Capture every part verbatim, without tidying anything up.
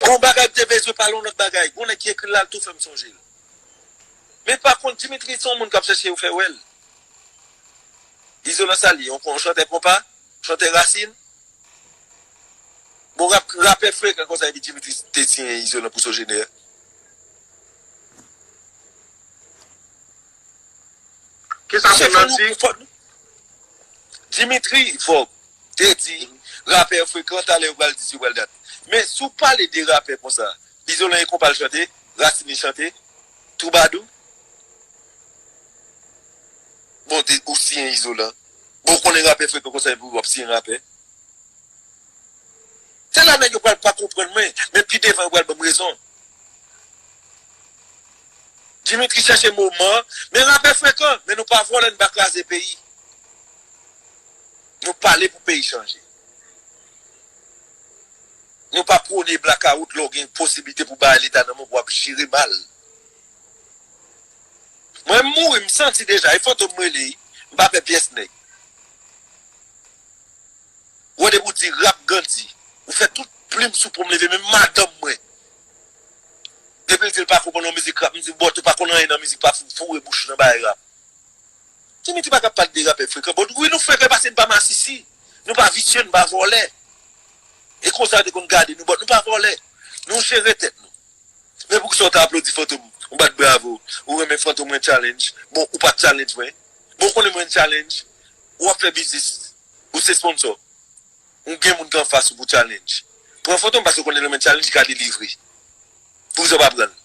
Bon, bagay m te bezwen pale yon lòt bagay. Gon nèg ki ekri l la, l tou fè m sonje l. Men pa kont, Dimitri se yon moun k ap chèche yo fè wè l. Izolan sa li, yon, yon chantè konpa, chantè rasin. Bon, rap, rapè frekan konsa epi Dimitri te siyen Izolan pou Sogener. Kisa moun nan di? Dimitri Vorbe te di rapè frekan, talè yo pral di si yo pral dat. Men si w pale de rapè konsa, Izolan e konpa l chante, rasin li chante, twoubadou. Bon, te, ou siyen Izolan. Bon, ou konnen rapè frekan konsa epi w ap siyen rapè. Se la nèg yo pral pa konprann mwen, men pi devan yo pral ban m rezon. Dimitri chèche moman, men rapè frekan, men nou pa vòlè, nou pa kraze peyi. Nou pale pou peyi chanje. Nou pa pwone blakawout lè w gen posiblite pou bay leta nan men w pou w ap jere mal. Mwen m mouri, m santi deja, e fantom m rele, m pa pè pyès nèg. Ou wè depi w di rap Gandhi, ou fè tout plim sou po m leve, menm madanm mwen. Depi l di l pa konprann yon mizik rap, m di, bòt ou pa konn anyen nan mizik, pa foure bouch ou nan bagay rap. Dimitri pa ka pale de rapè frekan. Bon, wi, nou frekan paske n pa masisi. Nou pa visye, nou pa vòlè. E konsa yo te konn gade nou, bòt nou pa vòlè. Nou jere tèt nou. Men poukisa w ta aplodi Fantom? Ou bat bravo. Ou renmen Fantom, mwen challenge. Bon, ou pa t challenge mwen. Bon, ou konnen mwen challenge. Ou ap fè biznis. Ou se sponsor. Ou gen moun ki anfas ou pou challenge. Pran Fantom paske ou konnen nan men challenge li ka delivre. Poukisa w pa pran l?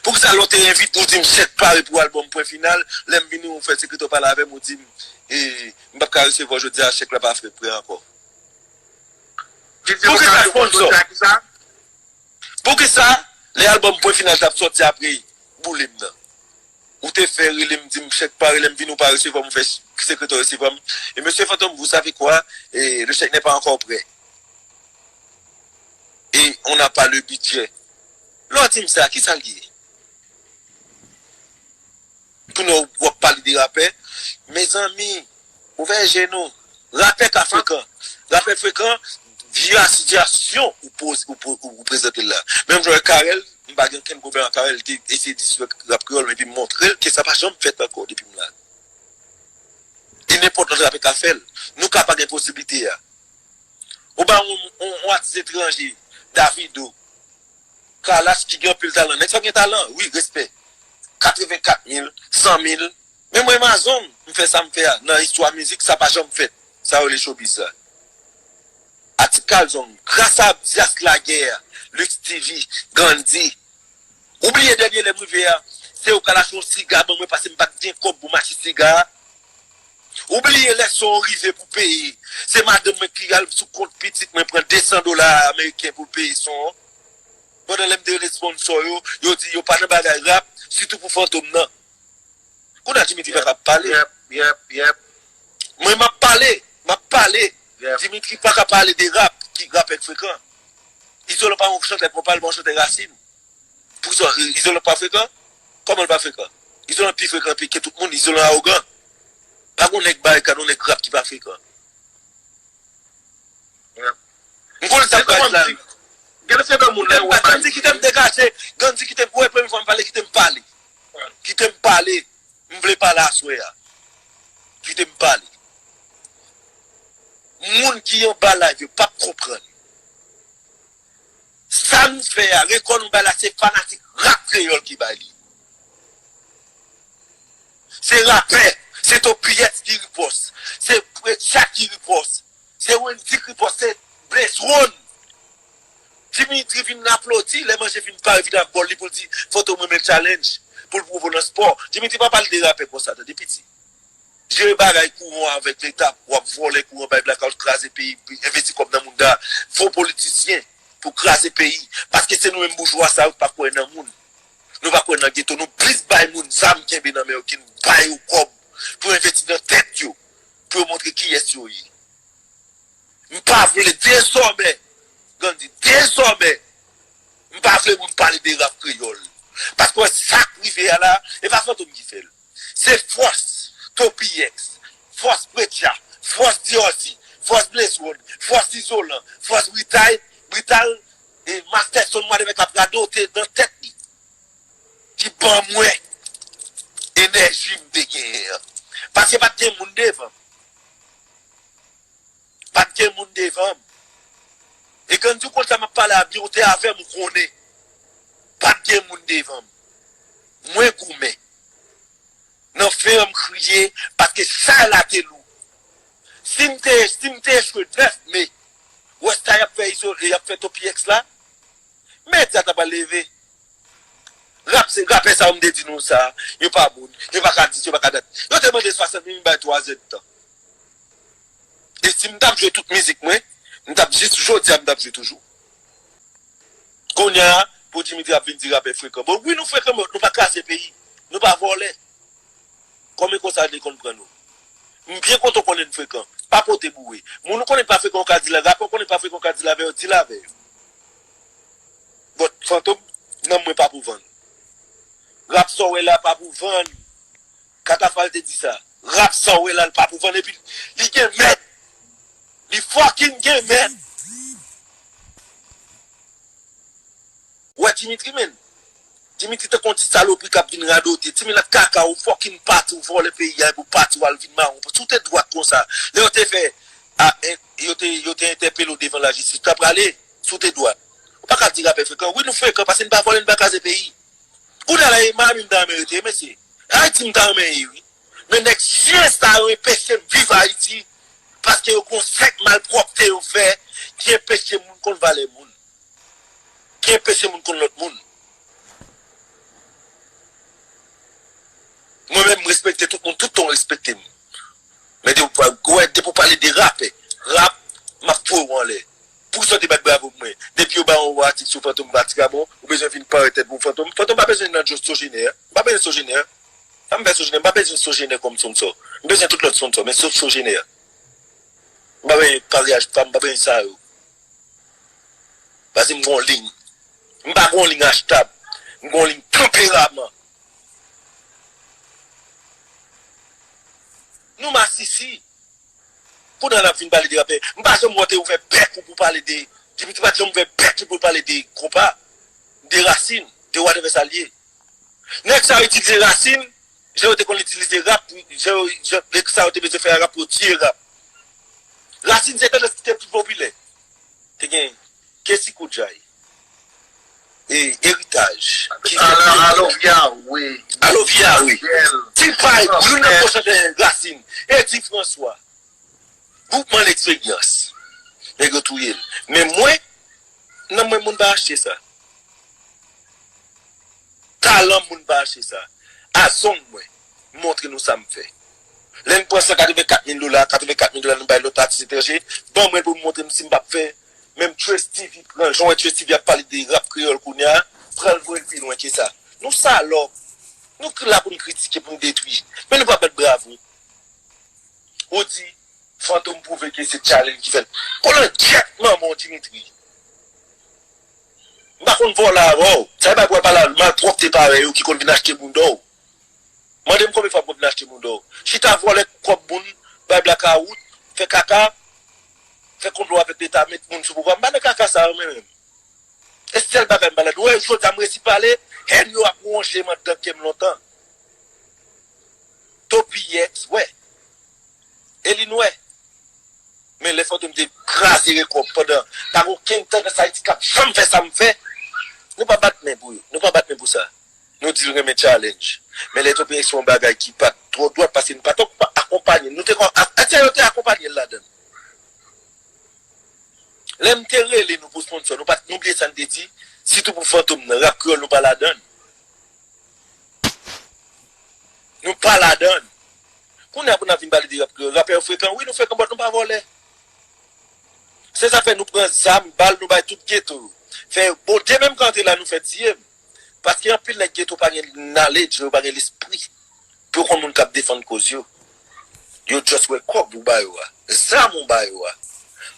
Poukisa lè w te envite, ou di m chèk pare pou albòm pwen final, lè m vini ou fè sekretè w pale avè m, ou di m, e, m p ap ka resevwa w jodi a, chèk la pa fè prè ankò. Poukisa sponsor? Poukisa lè albòm pwen final t ap sòti apre boule m nan? Ou te fè rele m, di m chèk pare, lè m vini ou pa resevwa m, ou fè sekretè w resevwa m. E mesye Fantom, vous savez quoi? Et le chèque n'est pas encore prêt. Et on n'a pas le budget. Lè w di m sa, kisa l ye? Kounye a w ap pale de rapè. Mezanmi, ouvè je nou. Rapè ka frekan. Rapè frekan, via sitiyasyon ou poz, ou, po- ou, ou prezante l la. Menm jan Carel, m pa gen okenn pwoblèm ak Carel, li te eseye disrespè rap kreyòl, men epi m montre l ke sa pa janm fèt ankò depi m la. E nenpòt lòt rapè ka fè l. Nou ka pa gen posiblite a. Ou ba yon, yon, yon atis etranje, Davido, Kalash ki gen anpil talan. Nèg sa gen talan, wi, respè. Katrevenkat mil, san mil. Men mwen Mazong, m fè sa m fè a. Nan istwa mizik, sa pa janm fèt. Sa yo rele showbiz la. Atik Kalzong, gras a Dias Laguerre, Lux T V, Gandhi. Ou bliye dènye lè m rive a, se yo k al achte yon siga ban mwen paske m pa t gen kòb pou m achte siga a. Ou bliye lè son an rive pou peye. Se madanm mwen ki al sou kont pitit mwen pran de san dola ameriken pou l peye son an. Pandan lè m te rele sponsor yo, yo di yo pa nan bagay rap, sitou pou Fantom nan. Kounye a Dimitri pa ka pale. Yep, yep, yep. Mwen m ap pale, m ap pale. Yep. Dimitri pa ka pale de rap, ki rapè k frekan. Izolan pa yon chantè konpa, l pa yon chantè rasin. Poukisa Izolan pa frekan? Kòman l pa frekan? Izolan pi frekan pi ke tout moun, Izolan awogan. Pa gon nèg barikad, yon nèg rap ki pa frekan. M konnen sa m pral di la. Gade se nan moun nan yo pale. Gandhi kite m degaje. Gandhi kite m, wè, premye fwa m pale, kite m pale. Kite m pale. M vle pale aswè a. Kite m pale. Moun ki anba live yo p ap konprann. Sa m fè a, rekò nou bay la, se fanatik rap kreyòl ki bay li. Se rapè, se Topiyès ki ripòs, se Precha ki ripòs, se Wendy ki ripòs, se Blaze One. Dimitri vin aplodi, lè manje fin pare, vin ak bòl li pou l di, Fantom renmen challenge, pou l pwovo nan spò. Dimitri pa pale de rapè konsa, tande piti. Jere bagay kouran avèk leta, w ap vòlè kouran, bay blakawout, kraze peyi, envesti kòb nan moun da, fo politisyen pou kraze peyi. Paske se nou menm boujwa sa yo ki pa kwè nan moun. Nou pa kwè nan geto, nou plis bay moun zam kenbe nan men yo ke n bay yo kòb pou envesti nan tèt yo, pou yo montre kiyès yo ye. M pa vle dezòmè, Gandhi, dezòmè, m pa vle moun pale de rap kreyòl. Paske w wè sa k rive a la, e pa Fantom ki fè l. Se fòs Topiyès, fòs Precha, fòs Diorzi, fòs Blaze One, fòs Izolan, fòs Britay, Brital, e Masterson Wadèvè k ap radote nan tèt li, ki ban mwen enèji m te genyen an. Paske pa t gen moun devan m. Pa t gen moun devan m. E Gandhi, w konn sa m ap pale a byen, ou te avè m, ou konnen. Pa t gen moun devan m. Mwen goumen. Nan fen an, m kriye, paske chay la te lou. Si m te, si m te echwe nèf me, wè sa y ap fè Izo, y ap fè Topi X la, medya ta pral leve. Rap, se rapè sa yo m te di nou sa, yo pa moun, yo pa ka dis, yo pa ka dat. Yo te mande swasant mil, m bay twa zèdtan. E si m t ap jwe tout mizik mwen, m t ap jis jodi a, m t ap jwe toujou. Kounye a, pou Dimitri ap vin di rapè frekan. Bon, wi, nou frekan, men nou pa kraze peyi. Nou pa vòlè. Kòm e konsa yo te konn pran nou. M byen kontan w konnen n frekan. Pa pote boure. Moun ou konnen pa frekan, ou ka di l, rapè ou konnen pa frekan, ou ka di l avè yo, di l avè yo. But Fantom, nanm mwen pa pou vann. Rap sa w wè la pa pou vann. Katafal te di sa. Rap sa w wè la, l pa pou vann. Epi, li gen mèt. Li fucking gen mèt. Ou wè Dimitri, menn? Dimitri tankou yon ti salopri k ap vin radote. Ti milat kaka, ou fucking pati, ou vòlè peyi a, epi w pati, w al vin mawon. Si w te dwat konsa, lè yo te fè, a, en, yo te, yo te entèpele w devan lajistis, ou ta prale, si w te dwat. Ou pa ka di rapè frekan. Wi, nou frekan, paske n pa vòlè, n pa kraze peyi. Kounye a la, e Miami m ta renmen rete, wi, mesye. Ayiti m ta renmen ye, wi. Men nèg chyen sa yo enpeche m viv Ayiti, paske yo gon sèk malpwòpte yo fè ki enpeche moun konn valè moun. Ki enpeche moun konn lòt moun. Mwen menm, m respekte tout moun, tout tan w respekte m. Men depi w pa-, wè, depi w pale de rapè, rap, m ap voye w anlè. Poukisa w te bat bravo pou mwen? Depi yo ba w yon atik sou Fantom Vatikamon, ou bezwen vin parèt tèt pou Fantom. Fantom pa bezwen nan Sogener. M pa bezwen Sogener. Sa m fè Sogener? M pa bezwen Sogener kòm sponsor. M bezwen tout lòt sponsor, men sof Sogener. M pa bezwen paryaj fanm, m pa bezwen sa yo. Paske m gon liy. M pa gon liy achtab. M gon liy tanperaman. Nou masisi. Kounye a n ap vin pale de rapè. M pa janm wè w te ouvè bèk ou pou pale de, Dimitri pa t janm ouvè bèk li pou l pale de konpa, de rasin, de whatever sa l ye. Nèg sa yo itilize rasin, jan yo te konn itilize rap, jan yo, jan, nèg sa yo te bezwen fè rap pou yo tiye rap. Rasin se tandans ki te pi popilè. Te gen Kessy Koudjay, e Eritaj, ki se Alo, Alo Vyawe. Alo Vyawe. T-Pipe, youn nan gwo chantè rasin. Eddy François. Boukman Leksperyans. Nèg yo touye l. Men mwen, nan mwen moun pa achte sa. Talan moun pa achte sa. A zong mwen, m montre nou sa m fè. Lè n pran san katrevenkat mil dola, katrevenkat mil dola nou bay lòt atis etranje, ban mwen pou m montre m si m p ap fè. Menm Trace T V pran, jan w wè Trace T V ap pale de rap kreyòl kounye a, pran l voye l pi lwen ke sa. Nou salòp. Nou k la pou n kritike, pou n detwi. Men nou pa bat bravo. Ou di, Fantom pwouve ke se challenge ki fèt. Kolangyèt manman w, Dimitri. M pa konn vòlè avè w. Sa e bay pou w al pale a malpwòpte parèy ou ki konn vin achte bounda w. Mande m konbyen fwa m konn vin achte bounda w. Chita vòlè kòb moun, bay blakawout, fè kaka, fè konplo avèk Leta, met moun sou pouvwa. M pa nan kaka sa yo, mwen menm. E sèl bagay m pa ladan. Ou wè, jodi a m resi pale, hèn yo ap wonje m anndan kè m lontan. Topi X, wè. Elin wè. Men lè Fantom te kraze rekò m pandan, pa gen okenn tandans Ayiti k ap janm fè sa m fè. Nou pa bat men pou yo. Nou pa bat men pou sa. Nou di l renmen challenge. Men lè Topi X fè yon bagay ki pa t twò dwat, paske nou pa t akonpanye l. Nou te kon, a, a, yo te akonpanye l ladan l. Lè m te rele nou pou sponsor, nou pa t, nou bliye sa n te di, sitou pou Fantom nan, rap kreyòl nou pa ladan l. Nou pa ladan l. Kounye a pou n ap vin pale de rap kreyòl, rapè yo frekan, wi nou frekan, but nou pa vòlè. Se sa fè nou pran zam, bal, nou bay tout geto yo. Fè Bondye menm ka antre la, nou fè tiye m. Paske anpil nèg geto pa gen knowledge, yo pa gen lespri. Pou yo konn moun k ap defann koz yo. Yo just wè kòb ou ba yo a. Zam ou ba yo a.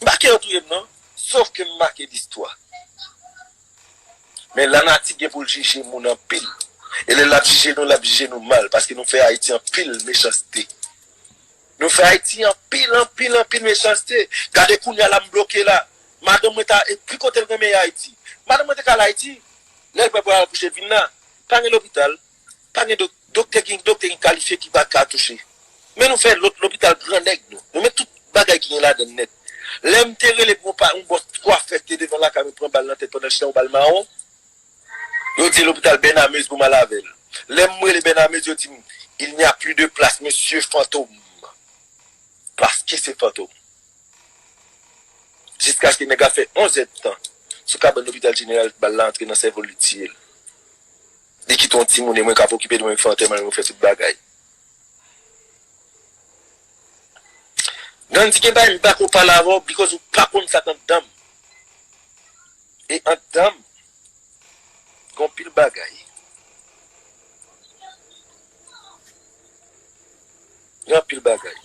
M pa ke yo touye m non. Sof ke m make listwa. Men lanati gen pou l jije moun anpil. E lè l ap jije nou, l ap jije nou mal. Paske nou fè Ayiti anpil mechanste. Nou fè Ayiti anpil, anpil, anpil mechanste. Gade kounye a la m bloke la. Madanm mwen ta, e ki kote l renmen ye Ayiti? Madanm mwen te ka al Ayiti. Lè l prè pou al akouche, l vin la. Pa gen lopital, pa gen dok-, doktè ki, doktè ki kalifye ki pa ka touche. Men nou fè lòt lopital gran nèg nou. Nou met tout bagay ki gen ladan l nèt. Lè m te rele pou yon pa, yon bòs kwafè ki te devan lakay mwen pran bal nan tèt pandan l chita yon bal mawon, yo di lopital Bènamez pou m al avè l. Lè m rele Bènamez, yo di m, il n'y a plus de place, monsieur Fantôme. Paske se Fantom. Jiskaske nèg la fè onz èdtan sou kabann lopital jeneral, bal la antre nan sèvo l, li tiye l. Li kite yon timoun e mwen k ap okipe de mwen, fè antèman, mwen fè tout bagay. Gandhi gen bagay m pa ko pale avè w, because ou pa konn sa k anndan m. E anndan m, gen anpil bagay. Gen anpil bagay.